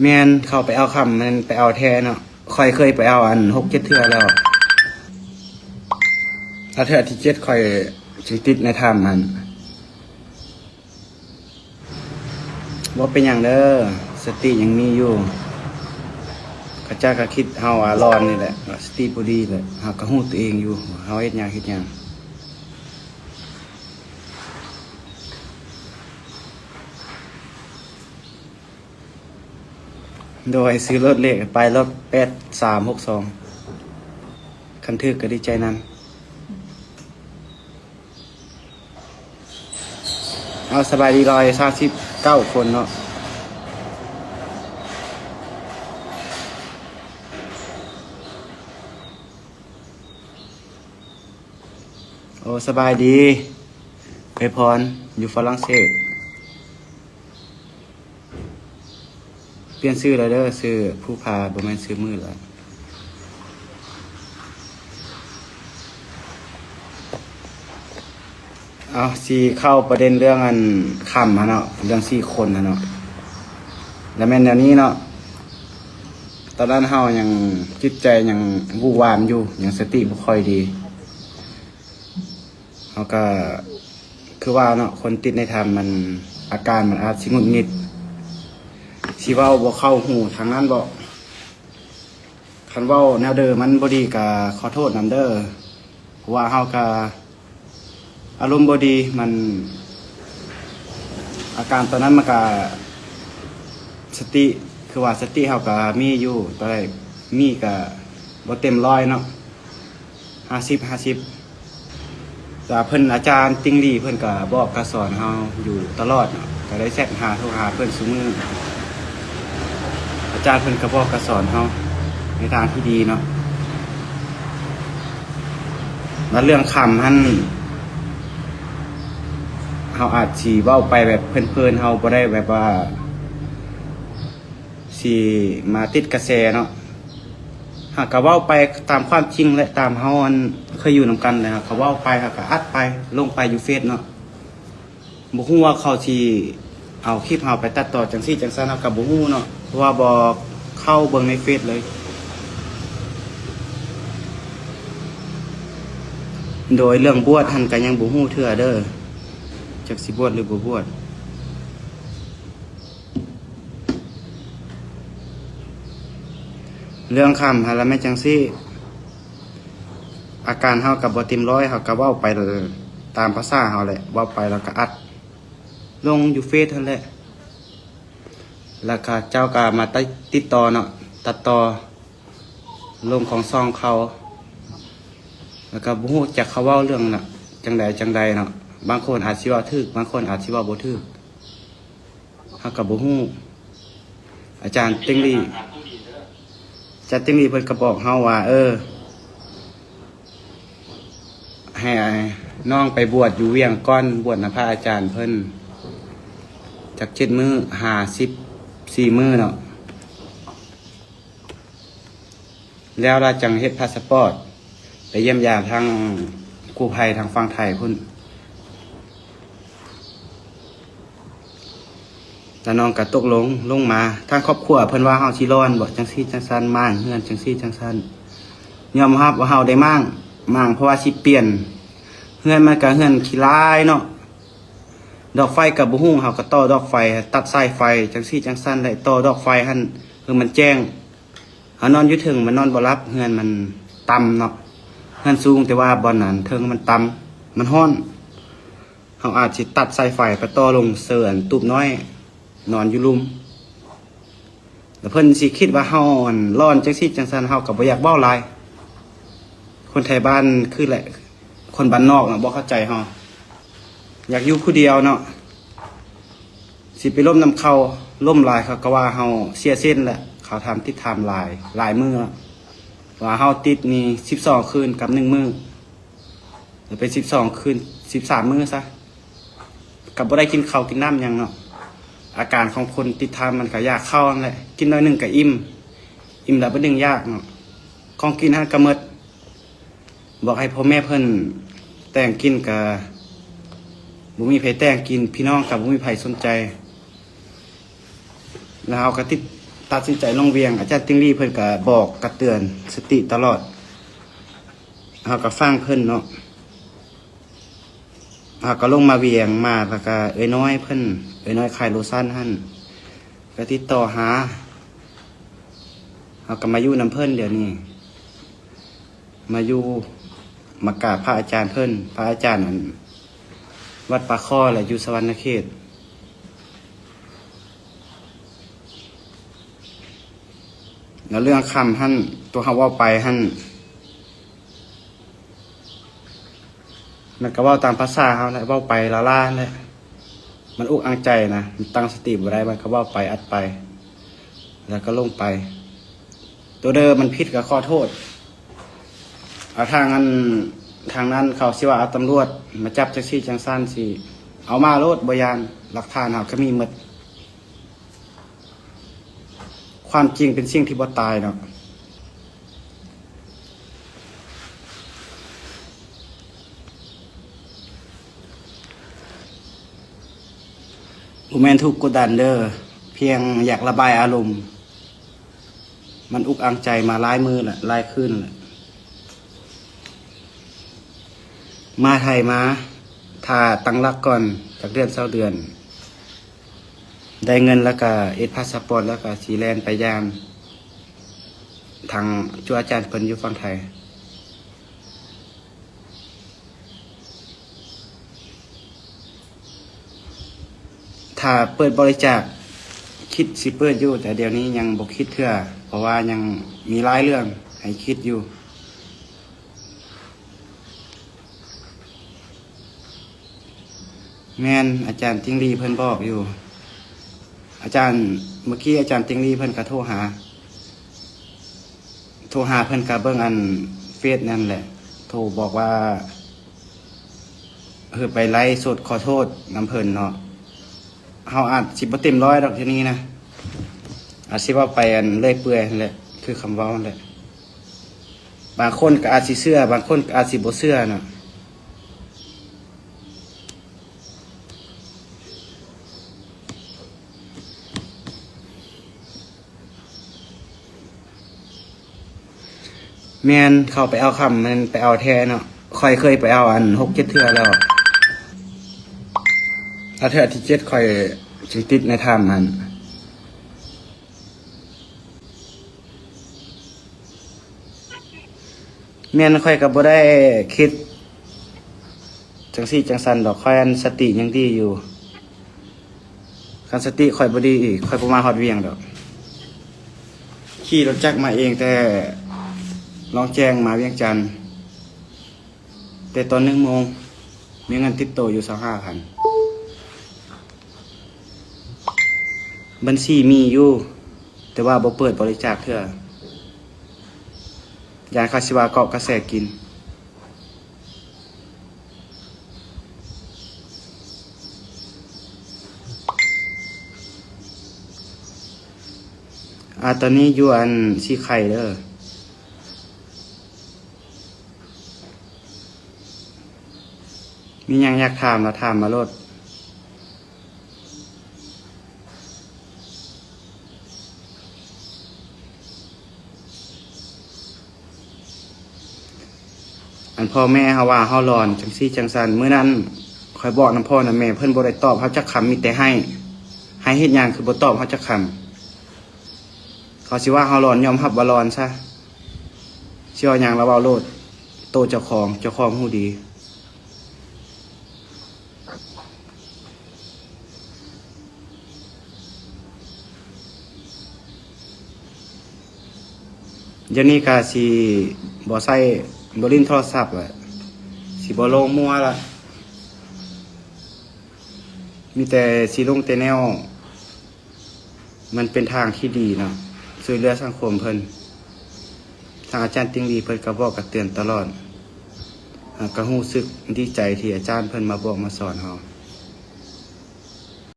ແມ່ນ ເຂົ້າໄປເອົາຄຳ ແມ່ນໄປເອົາແທ້ເນາະ. ຂ້ອຍເຄີຍໄປເອົາອັນຫົກເຈັດເທື່ອແລ້ວ ແລ້ວເທື່ອທີເຈັດຂ້ອຍຈຶ່ງຕິດໃນຖ້ຳຫັ້ນ. ບໍ່ເປັນຫຍັງເດີ ສະຕິຍັງມີຢູ່. ເຂົາເຈົ້າກໍຄິດເຮົາວ່າຫຼອນນີ້ແຫຼະ ສະຕິບໍ່ດີແຫຼະ. ເຮົາກໍຮູ້ຕົວເອງຢູ່ ເຮົາເຮັດຫຍັງເຮັດຫຍັງ. ໂດຍ ຊື້ລົດເລກໄປ ລົດແປດສາມຫົກສອງ ຄັນຖືກກໍດີໃຈນຳ. ເອົາ ສະບາຍດີ ຮ້ອຍສາມສິບເກົ້າຄົນເນາະ. ໂອ ສະບາຍດີ ເອື້ອຍພອນ ຢູ່ຝຣັ່ງເສດ. ປ່ຽນຊື່ແລ້ວເດີ ຊື່ພູຜາ ບໍ່ແມ່ນຊື່ມືແລ້ວ. ເອົາ ຊິເຂົ້າປະເດັນເລື່ອງອັນຄຳຫັ້ນເນາະ ເລື່ອງສີ່ຄົນຫັ້ນເນາະ. ແລ້ວແມ່ນແນວນີ້ເນາະ ຕອນນັ້ນເຮົາຍັງ ຈິດໃຈຍັງວູ່ວາມຢູ່ ຍັງສະຕິບໍ່ຄ່ອຍດີ. ເຮົາກໍຄືວ່າເນາະ ຄົນຕິດໃນຖ້ຳມັນ ອາການມັນອາດຊິຫງຸດຫງິດ ຊິເວົ້າບໍ່ເຂົ້າຫູທາງນັ້ນເບາະ. ຄັນເວົ້າແນວເດີມັນບໍ່ດີກໍຂໍໂທດນຳເດີ ເພາະວ່າເຮົາກໍອາລົມບໍ່ດີ ມັນ ອາການຕອນນັ້ນມັນກະ ສະຕິ ຄືວ່າສະຕິເຮົາກະມີຢູ່ ຕອນແລກມີກະບໍ່ເຕັມຮ້ອຍເນາະ ຫ້າສິບ ຫ້າສິບ. ແຕ່ເພິ່ນ ອາຈານຕິ່ງຫຼີ່ເພິ່ນກະບອກກະສອນເຮົາຢູ່ຕະຫຼອດເນາະ ກະໄດ້ແຊັດຫາ ໂທຫາເພິ່ນຊຸມື້. ອາຈານເພິ່ນກະບອກກະສອນເຮົາໃນທາງທີ່ດີເນາະ. ແລ້ວເລື່ອງຄຳຫັ້ນ ເຮົາອາດຊິເວົ້າໄປແບບເພີນໆ ເຮົາບໍ່ໄດ້ແບບວ່າຊິມາຕິດກະແສເນາະ. ເຮົາກະເວົ້າໄປຕາມຄວາມຈິງ ແລະ ຕາມເຮົາ ອັນ ເຄີຍຢູ່ນຳກັນ ແລ້ວເຮົາກະເວົ້າໄປ ເຮົາກະອັດໄປ ລົງໄປຢູ່ເຟສເນາະ. ບໍ່ຮູ້ວ່າເຂົາຊິເອົາຄລິບເຮົາໄປຕັດຕໍ່ຈັ່ງຊີ້ຈັ່ງຊັ້ນ ເຮົາກໍບໍ່ຮູ້ເນາະ ເພາະວ່າບໍ່ເຂົ້າເບິ່ງໃນເຟສເລີຍ. ໂດຍເລື່ອງບວດຫັ້ນກໍຍັງບໍ່ຮູ້ເທື່ອເດີ ຈັກຊິບວດຫຼືບໍ່ບວດ. ເລື່ອງຄຳຫັ້ນລະແມ່ນຈັ່ງຊີ້ ອາການເຮົາກໍບໍ່ເຕັມຮ້ອຍ ເຮົາກໍເວົ້າໄປຕາມພາສາເຮົາແຫຼະ ເວົ້າໄປແລ້ວກໍອັດລົງຢູ່ເຟສຫັ້ນແຫຼະ ແລ້ວກໍເຈົ້າກໍມາຕິດ ຕິດຕໍ່ເນາະ ຕັດຕໍ່ລົງຂອງຊ່ອງເຂົາ ແລ້ວກໍບໍ່ຮູ້ຈັກເຂົາເວົ້າເລື່ອງນະ ຈັ່ງໃດຈັ່ງໃດເນາະ ບາງຄົນອາດຊິເວົ້າຖືກ ບາງຄົນອາດຊິເວົ້າບໍ່ຖືກ. ເຮົາກໍບໍ່ຮູ້ ອາຈານຕິ່ງຫຼີ່ ອາຈານຕິ່ງຫຼີ່ເພິ່ນກໍບອກເຮົາວ່າ ເອີ ໃຫ້ນ້ອງໄປບວດຢູ່ວຽງກ່ອນ ບວດນຳພະອາຈານເພິ່ນຈັກເຈັດມື້ ຫ້າສິບສີ່ມື້ເນາະ. ແລ້ວລະຈັ່ງເຮັດພາສະປອດ ໄປຢ້ຽມຢາມທາງກູ້ໄພທາງຝັ່ງໄທພຸ້ນ. ລະນ້ອງກະຕົກລົງ ລົງມາ ທາງຄອບຄົວເພິ່ນວ່າເຮົາຊິຫຼອນເບາະ ຈັ່ງຊີ້ຈັ່ງຊັ້ນ ມ້າງເຮືອນຈັ່ງຊີ້ຈັ່ງຊັ້ນ. ຍອມຮັບວ່າເຮົາໄດ້ມ້າງ ມ້າງເພາະວ່າຊິປ່ຽນ ເຮືອນມັນກະເຮືອນຂີ້ລາຍເນາະ ດອກໄຟກະບໍ່ຮຸ່ງ ເຮົາກະຕໍ່ດອກໄຟ ຕັດສາຍໄຟຈັ່ງຊີ້ຈັ່ງຊັ້ນ ແລະ ຕໍ່ດອກໄຟຫັ້ນ ເພື່ອມັນແຈ້ງ. ເຮົານອນຢູ່ເທິງມັນນອນບໍ່ຫຼັບ ເຮືອນມັນຕ່ຳເນາະ ເຮືອນສູງ ແຕ່ວ່າບ່ອນອັນເທິງມັນຕ່ຳ ມັນຮ້ອນ. ເຮົາອາດຊິຕັດສາຍໄຟໄປຕໍ່ລົງເສີອັນຕູບນ້ອຍ ນອນຢູ່ລຸ່ມ ແລ້ວເພິ່ນຊິຄິດວ່າເຮົາອັນຫຼອນຈັ່ງຊີ້ຈັ່ງຊັ້ນ ເຮົາກໍບໍ່ຢາກເວົ້າຫຼາຍ. ຄົນໄທບ້ານຄືແຫຼະ ຄົນບ້ານນອກເນາະ ບໍ່ເຂົ້າໃຈເຮົາ ຢາກຢູ່ຜູ້ດຽວເນາະ. ຊິໄປລົມນຳເຂົາ ລົມຫຼາຍເຂົາກໍວ່າເຮົາເສຍເສັ້ນແຫຼະ ເຂົາຖາມຕິດຖາມຫຼາຍ ຫຼາຍມື້ແລ້ວ ວ່າເຮົາຕິດນີ້ສິບສອງຄືນກັບໜຶ່ງມື້ ຫຼືເປັນສິບສອງຄືນ ສິບສາມມື້ຊະ ກໍບໍ່ໄດ້ກິນເຂົ້າກິນນ້ຳຫຍັງເນາະ. ອາການຂອງຄົນຕິດຖ້ຳມັນກໍຢາກເຂົ້າຫັ້ນແຫຼະ ກິນໜ້ອຍໜຶ່ງກໍອີ່ມ ອີ່ມແລ້ວບາດໜຶ່ງຢາກເນາະ ຂອງກິນຫັ້ນກໍໝົດ. ບອກໃຫ້ພໍ່ແມ່ເພິ່ນແຕ່ງກິນກະບໍ່ມີໃຜແຕ່ງກິນ ພີ່ນ້ອງກະບໍ່ມີໃຜສົນໃຈ ແລ້ວເຮົາກະຕິດ ຕັດສິນໃຈລົງວຽງ, ອາຈານຕິ່ງລີເພິ່ນກະບອກກະເຕືອນສະຕິຕະຫຼອດ, ເຮົາກະຟັງເພິ່ນເນາະ. ເຮົາກະລົງມາວຽງມາ ແລ້ວກະເອື້ອຍນ້ອຍເພິ່ນ, ເອື້ອຍນ້ອຍຂາຍໂລຊັນຫັ້ນ ກະຕິດຕໍ່ຫາ, ເຮົາກະມາຢູ່ນຳເພິ່ນດຽວນີ້. ມາຢູ່ ມາກາບພະອາຈານເພິ່ນ, ພະອາຈານອັນ ວັດປາຄໍ້ ແລະ ຢູ່ສະຫວັນນະເຂດ. ແລ້ວເລື່ອງຄຳຫັ້ນ ຕົວເຮົາເວົ້າໄປຫັ້ນ ມັນກະເວົ້າຕາມພາສາເຮົາແຫຼະ, ເວົ້າໄປລ້າໆແຫຼະ. ມັນອຸກອັ່ງໃຈນະ, ມັນຕັ້ງສະຕິບໍ່ໄດ້, ມັນກະເວົ້າໄປ ອັດໄປ ແລ້ວກະຫຼົງໄປ. ໂຕເດີມັນຜິດກະຂໍໂທດ. ເອົາທາງອັນ ທາງນັ້ນເຂົາຊິວ່າເອົາຕຳຫຼວດມາຈັບຈັ່ງຊີ້ຈັ່ງຊັ້ນ, ຊິເອົາມາໂລດ ບໍ່ຢ້ານ, ຫຼັກຖານເຮົາກະມີໝົດ. ຄວາມຈິງເປັນສິ່ງທີ່ບໍ່ຕາຍເນາະ. ບໍ່ແມ່ນຖືກກົດດັນເດີ, ພຽງຢາກລະບາຍອາລົມ. ມັນອຸກອັ່ງໃຈມາຫຼາຍມື້ແລ້ວ ຫຼາຍຄືນແລ້ວ. ມາໄທມາ, ຖ້າຕັ້ງຫຼັກກ່ອນ ຈັກເດືອນ ຊາວເດືອນ ໄດ້ເງິນແລ້ວກະເຮັດພາສະປອດ ແລ້ວກະຊິແລ່ນໄປຢາມທາງຈຸອາຈານເພິ່ນຢູ່ຝັ່ງໄທ. ຖ້າເປີດບໍລິຈາກ ຄິດຊິເປີດຢູ່, ແຕ່ດຽວນີ້ຍັງບໍ່ຄິດເທື່ອ, ເພາະວ່າຍັງມີຫຼາຍເລື່ອງໃຫ້ຄິດຢູ່. ແມ່ນ, ອາຈານຕິ່ງລີເພິ່ນບອກຢູ່. ອາຈານ, ເມື່ອກີ້ອາຈານຕິ່ງລີເພິ່ນກະໂທຫາ, ໂທຫາເພິ່ນກະເບິ່ງອັນເຟສນັ້ນແຫຼະ, ໂທບອກວ່າ ເອີ ໄປໄລຟ໌ສົດຂໍໂທດນຳເພິ່ນເນາະ. ເຮົາອາດຊິບໍ່ເຕັມຮ້ອຍດອກ ທີ່ນີ້ນະ, ອາດຊິເວົ້າໄປອັນເລື່ອຍເປື່ອຍຫັ້ນແຫຼະ, ຄືຄຳເວົ້າຫັ້ນແຫຼະ. ບາງຄົນກະອາດຊິເຊື່ອ, ບາງຄົນກະອາດຊິບໍ່ເຊື່ອນະ. ແມ່ນ, ເຂົາໄປເອົາຄຳ, ແມ່ນໄປເອົາແທ້ເນາະ. ຂ້ອຍເຄີຍໄປເອົາອັນ ຫົກເຈັດເທື່ອແລ້ວ, ແລ້ວເທື່ອທີເຈັດຂ້ອຍຈຶ່ງຕິດໃນຖ້ຳຫັ້ນ. ແມ່ນ, ຂ້ອຍກະບໍ່ໄດ້ຄິດ ຈັ່ງຊີ້ຈັ່ງຊັ້ນດອກ, ຂ້ອຍອັນສະຕິຍັງດີຢູ່. ຄັນສະຕິຂ້ອຍບໍ່ດີອີກ, ຂ້ອຍບໍ່ມາຮອດວຽງດອກ. ຂີ່ລົດຈັກມາເອງແຕ່ລອງແຈ້ງມາວຽງຈັນ, ແຕ່ຕອນໜຶ່ງໂມງ ມີເງິນຕິດໂຕຢູ່ຊາວຫ້າພັນ. ບັນຊີມີຢູ່, ແຕ່ວ່າບໍ່ເປີດບໍລິຈາກເທື່ອ, ຢ້ານເຂົາຊິວ່າເກາະກະແສກິນ. ອາ ຕອນນີ້ຢູ່ອັນສີໄຄເດີ. ມີຫຍັງຢາກຖາມລະຖາມມາໂລດ. ອັນພໍ່ແມ່ເຮົາວ່າເຮົາຫຼອນ ຈັ່ງຊີ້ຈັ່ງຊັ້ນ, ມື້ນັ້ນຂ້ອຍບອກນຳພໍ່ນຳແມ່ ເພິ່ນບໍ່ໄດ້ຕອບເຮົາຈັກຄຳ, ມີແຕ່ໄຫ້. ໄຫ້ເຮັດຫຍັງ ຄືບໍ່ຕອບເຮົາຈັກຄຳ? ເຂົາຊິວ່າເຮົາຫຼອນ, ຍອມຮັບວ່າຫຼອນຊະ. ຊິເວົ້າຫຍັງລະເວົ້າໂລດ, ໂຕເຈົ້າຂອງ, ເຈົ້າຂອງຮູ້ດີ. ດຽວນີ້ກະຊິບໍ່ໃຊ້ ບໍ່ຫຼິ້ນໂທລະສັບລະ, ຊິບໍ່ໂລງມົວລະ, ມີແຕ່ຊິລົງແຕ່ແນວ ມັນເປັນທາງທີ່ດີເນາະ, ຊ່ວຍເຫຼືອສັງຄົມເພິ່ນ. ທາງອາຈານຕິ່ງລີເພິ່ນກະບອກກະເຕືອນຕະຫຼອດ, ເຮົາກະຮູ້ສຶກດີໃຈທີ່ອາຈານເພິ່ນມາບອກມາສອນເຮົາ.